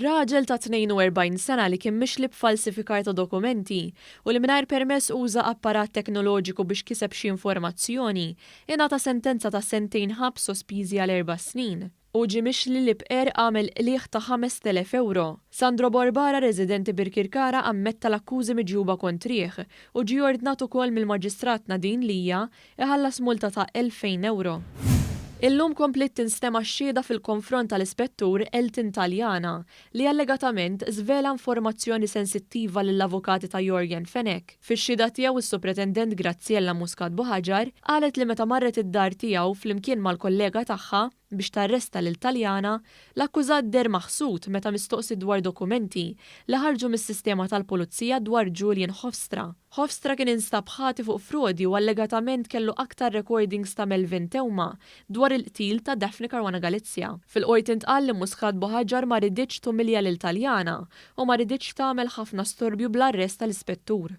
Raġel ta' 42 sena li kien mixli b'falsifikar ta' dokumenti u li mingħajr permess uża apparat teknoloġiku biex kiseb xi informazzjoni, ingħata sentenza ta' sentejn ħabs sospiżi għal 4 snin. Hu ġie mixli li b'qerq għamel qligħ ta' 5,000 ewro. Sandro Barbara, residenti Birkirkara, ammetta l-akkużi miġjuba kontrih u ġie ordnat ukoll mill-Maġistrat Nadine Lia iħallas multa ta' 2000 ewro. Illum kompliet tinstema' x-xhieda fil-konfront tal-Ispettur Elton Taljana li allegatament żvela informazzjoni sensittiva lill-avukati ta' Yorgen Fenech. Fix-xhieda tiegħu, is-Supretendent Graziella Muscat Buhagiar qalet li meta marret id-dar tiegħu flimkien mal-kollega tagħha biex tarresta lil Taljana, l-akkużat deher maħsud meta mistoqsi dwar dokumenti li ħarġu mis-sistema tal-Pulizija dwar Julian Hofstra. Hofstra kien instab ħati fuq frodi u allegatament kellu aktar recordings ta' Melvin Theuma dwar il-qtil ta' Daphne Caruana Galizia. Fil-qorti ntqal li Muscat Buhagiar ma riditx tumilja lil Taljana u ma riditx tagħmel ħafna storbju bl-arrest tal-ispettur.